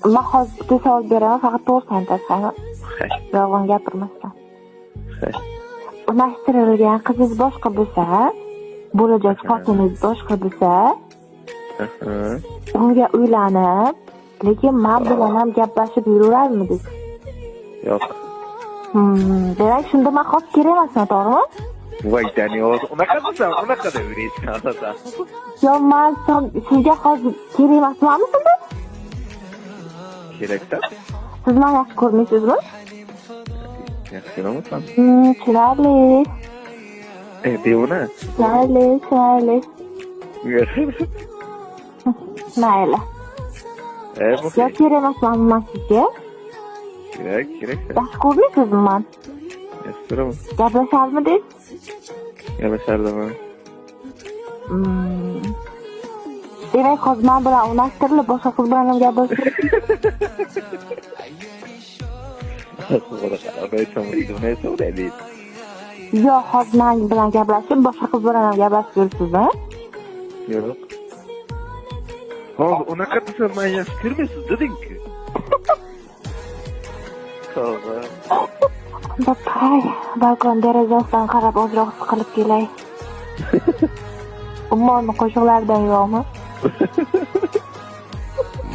Man hozir bitta savol beraman, faqat to'g'risini aytasan. Hay. Yolg'on gapirmasdan. Hay. Unashtirilgan qizingiz boshqa bo'lsa, bo'lajak xotiningiz boshqa bo'lsa, unga uylanib, lekin man bilan ham gaplashib yuraverarmidingiz? Yo'q. Demak, shunda man hozir kerak emasman, to'g'rimi? Voy Daniyor, unaqa desam, unaqa deb yuraysan. Yo, man sizga hozir kerak emasmanmi shunda? Kerakda. Siz meni yaxshi ko'rmaysizmi? Yaxshi ko'raman. Tushunarli. Devona. Tushunarli, tushunarli. Mayli. Bu Yo, kerak emasmanmi man sizga? Kerak, kerak. Yaxshi ko'rmaysizmi man? Yaxshi ko'raman. Gaplasharmidingiz? Gaplashardim. Demak, hozir man bilan unashtirilib, boshqa qiz bilan ham gaplashib. Yo'q, hozir man bilan gaplashib, boshqa qiz bilan ham gaplashib yuribsiz-a? Yo'q. Hozir unaqa desam, men yaxshi ko'rmaysiz deding-ku. Tavba. Bo'pay, balkon derazasidan qarab ozroq siqilib kelay. Ummonni qo'shiqlaridan yo'qmi?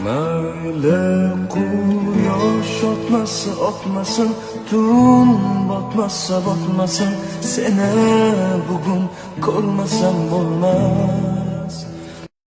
Mayli quyosh otmasa otmasin, tun botmasa botmasin, seni bugun ko'rmasam bo'lmas.